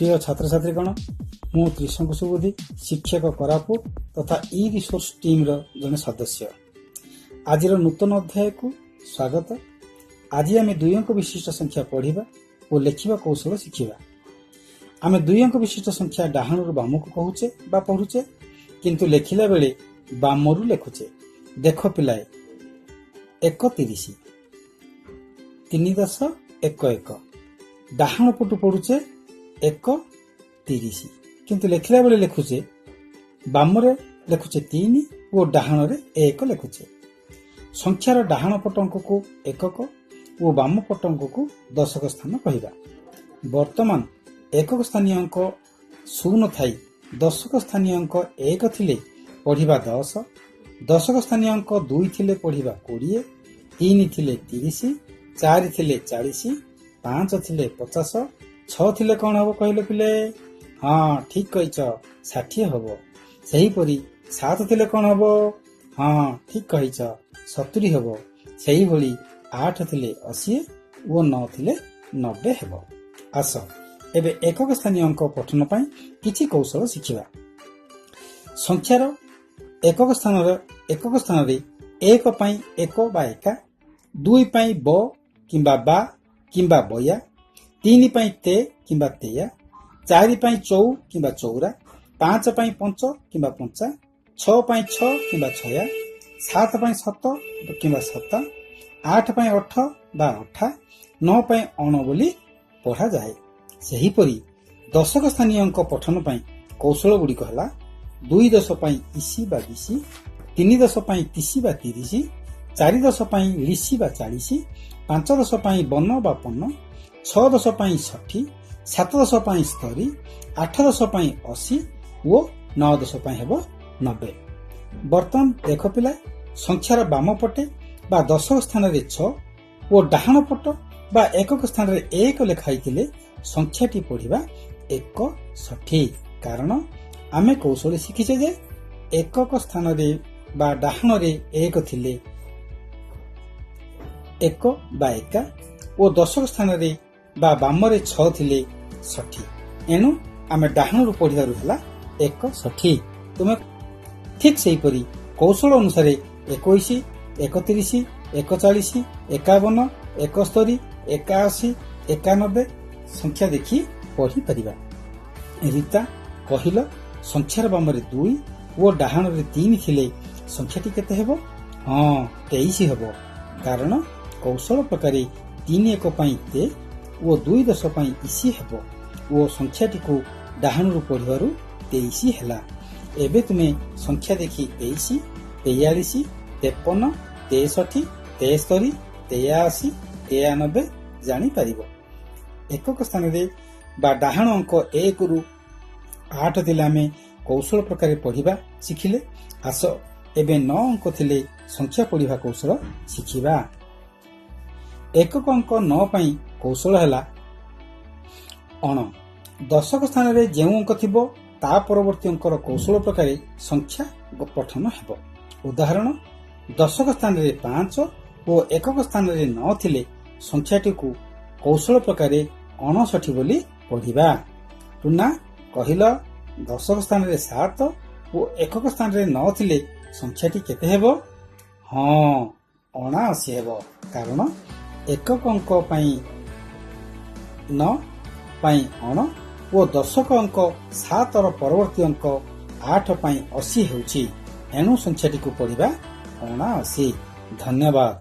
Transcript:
ପ୍ରିୟ ଛାତ୍ରଛାତ୍ରୀଗଣ, ମୁଁ ତ୍ରିଶଙ୍କୁ ସୁବୁଦ୍ଧି, ଶିକ୍ଷକ, କୋରାପୁଟ ତଥା ଇ ରିସୋର୍ସ ଟିମ୍ର ଜଣେ ସଦସ୍ୟ। ଆଜିର ନୂତନ ଅଧ୍ୟାୟକୁ ସ୍ୱାଗତ। ଆଜି ଆମେ ଦୁଇ ଅଙ୍କ ବିଶିଷ୍ଟ ସଂଖ୍ୟା ପଢ଼ିବା ଓ ଲେଖିବା କୌଶଳ ଶିଖିବା। ଆମେ ଦୁଇ ଅଙ୍କ ବିଶିଷ୍ଟ ସଂଖ୍ୟା ଡାହାଣରୁ ବାମକୁ କହୁଛେ ବା ପଢ଼ୁଛେ, କିନ୍ତୁ ଲେଖିଲା ବେଳେ ବାମରୁ ଲେଖୁଛେ। ଦେଖ ପିଲାଏ, 1 30, 3 10 1 1। ଡାହାଣ ପଟୁ ପଢୁଛେ 1 30, କିନ୍ତୁ ଲେଖିଲା ବେଳେ ଲେଖୁଛେ ବାମରେ ଲେଖୁଛେ ତିନି ଓ ଡାହାଣରେ ଏକ ଲେଖୁଛେ। ସଂଖ୍ୟାର ଡାହାଣ ପଟ ଅଙ୍କକୁ ଏକକ ଓ ବାମ ପଟ ଅଙ୍କକୁ ଦଶକ ସ୍ଥାନ କହିବା। ବର୍ତ୍ତମାନ ଏକକ ସ୍ଥାନୀୟ ଅଙ୍କ ଶୂନ ଥାଇ ଦଶକ ସ୍ଥାନୀୟ ଅଙ୍କ ଏକ ଥିଲେ ପଢ଼ିବା 10, ଦଶକ ସ୍ଥାନୀୟ ଅଙ୍କ ଦୁଇ ଥିଲେ ପଢ଼ିବା 20, ତିନି ଥିଲେ 30, ଚାରି ଥିଲେ 40, ପାଞ୍ଚ ଥିଲେ 50, ଛଅ ଥିଲେ କ'ଣ ହବ କହିଲେ ପିଲେ? ହଁ, ଠିକ କହିଛ, 60 ହବ। ସେହିପରି ସାତ ଥିଲେ କ'ଣ ହବ? ହଁ, ଠିକ କହିଛ, 70 ହବ। ସେହିଭଳି ଆଠ ଥିଲେ 80 ଓ ନଅ ଥିଲେ 90 ହେବ। ଆସ, ଏବେ ଏକକ ସ୍ଥାନୀୟ ଅଙ୍କ ପଠନ ପାଇଁ କିଛି କୌଶଳ ଶିଖିବା। ସଂଖ୍ୟାର ଏକକ ସ୍ଥାନରେ ଏକ ପାଇଁ ଏକ ବା ଏକା, ଦୁଇ ପାଇଁ ବ କିମ୍ବା ବା କିମ୍ବା ବୟା, ତିନି ପାଇଁ ତେ କିମ୍ବା ତେୟା, ଚାରି ପାଇଁ ଚଉ କିମ୍ବା ଚଉରା, ପାଞ୍ଚ ପାଇଁ ପଞ୍ଚ କିମ୍ବା ପଞ୍ଚା, ଛଅ ପାଇଁ ଛଅ କିମ୍ବା ଛୟା, ସାତ ପାଇଁ ସତ କିମ୍ବା ସତା, ଆଠ ପାଇଁ ଅଠ ବା ଅଠା, ନଅ ପାଇଁ ଅଣ ବୋଲି ପଢ଼ାଯାଏ। ସେହିପରି ଦଶକ ସ୍ଥାନୀୟ ଅଙ୍କ ପଠନ ପାଇଁ କୌଶଳ ଗୁଡ଼ିକ ହେଲା: ଦୁଇ ଦଶ ପାଇଁ ଇସି ବା ବିଶି, ତିନି ଦଶ ପାଇଁ ତିସି ବା 30, ଚାରି ଦଶ ପାଇଁ ଳିଶି ବା 40, ପାଞ୍ଚ ଦଶ ପାଇଁ ବନ ବା ପନ, ଛଅ ଦଶ ପାଇଁ ଷଠି, ସାତ ଦଶ ପାଇଁ ସ୍ତରୀ, ଆଠ ଦଶ ପାଇଁ 80 ଓ ନଅ ଦଶ ପାଇଁ ହେବ 90। ବର୍ତ୍ତମାନ ଦେଖ ପିଲା, ସଂଖ୍ୟାର ବାମ ପଟେ ବା ଦଶକ ସ୍ଥାନରେ ଛଅ ଓ ଡାହାଣ ପଟ ବା ଏକକ ସ୍ଥାନରେ ଏକ ଲେଖା ହେଇଥିଲେ ସଂଖ୍ୟାଟି ପଢ଼ିବା 61। କାରଣ ଆମେ କୌଶଳ ଶିଖିଛେ ଯେ ଏକକ ସ୍ଥାନରେ ବା ଡାହାଣରେ ଏକ ଥିଲେ ଏକ ବା ଏକା ଓ ଦଶକ ସ୍ଥାନରେ ବା ବାମରେ ଛଅ ଥିଲେ ଷଠି। ଏଣୁ ଆମେ ଡାହାଣରୁ ପଢ଼ିବାରୁ ହେଲା 61। ତୁମେ ଠିକ୍ ସେହିପରି କୌଶଳ ଅନୁସାରେ 21, 31, 41, 51, 71, 81, 91 ସଂଖ୍ୟା ଦେଖି ପଢ଼ିପାରିବା। ରୀତା, କହିଲ, ସଂଖ୍ୟାର ବାମରେ ଦୁଇ ଓ ଡାହାଣରେ ତିନି ଥିଲେ ସଂଖ୍ୟାଟି କେତେ ହେବ? ହଁ, 23 ହେବ। କାରଣ କୌଶଳ ପ୍ରକାରେ ତିନି ଏକ ପାଇଁ ତେ ଓ ଦୁଇ ଦଶ ପାଇଁ ଇସି ହେବ ଓ ସଂଖ୍ୟାଟିକୁ ଡାହାଣରୁ ପଢ଼ିବାରୁ 23 ହେଲା। ଏବେ ତୁମେ ସଂଖ୍ୟା ଦେଖି 23, 43, 53, 63, 73, 83, 93 ଜାଣିପାରିବ। ଏକକ ସ୍ଥାନରେ ବା ଡାହାଣ ଅଙ୍କ ଏକରୁ ଆଠ ଥିଲେ ଆମେ କୌଶଳ ପ୍ରକାରେ ପଢ଼ିବା ଶିଖିଲେ। ଆସ, ଏବେ ନଅ ଅଙ୍କ ଥିଲେ ସଂଖ୍ୟା ପଢ଼ିବା କୌଶଳ ଶିଖିବା। ଏକକ ଅଙ୍କ ନଅ ପାଇଁ କୌଶଳ ହେଲା ଅଣ। ଦଶକ ସ୍ଥାନରେ ଯେଉଁ ଅଙ୍କ ଥିବ, ତା ପରବର୍ତ୍ତୀ ଅଙ୍କର କୌଶଳ ପ୍ରକାରେ ସଂଖ୍ୟା ପଠନ ହେବ। ଉଦାହରଣ, ଦଶକ ସ୍ଥାନରେ ପାଞ୍ଚ ଓ ଏକକ ସ୍ଥାନରେ ନଅ ଥିଲେ ସଂଖ୍ୟାଟିକୁ କୌଶଳ ପ୍ରକାରେ 59 ବୋଲି ପଢ଼ିବା। ଟୁନା, କହିଲ, ଦଶକ ସ୍ଥାନରେ ସାତ ଓ ଏକକ ସ୍ଥାନରେ ନଅ ଥିଲେ ସଂଖ୍ୟାଟି କେତେ ହେବ? ହଁ, 79 ହେବ। କାରଣ ଏକକ ଅଙ୍କ ପାଇଁ ନଅ ପାଇଁ ଅଣ ଓ ଦଶକ ଅଙ୍କ ସାତର ପରବର୍ତ୍ତୀ ଅଙ୍କ ଆଠ ପାଇଁ 80 ହେଉଛି। ଏଣୁ ସଂଖ୍ୟାଟିକୁ ପଢ଼ିବା 79। ଧନ୍ୟବାଦ।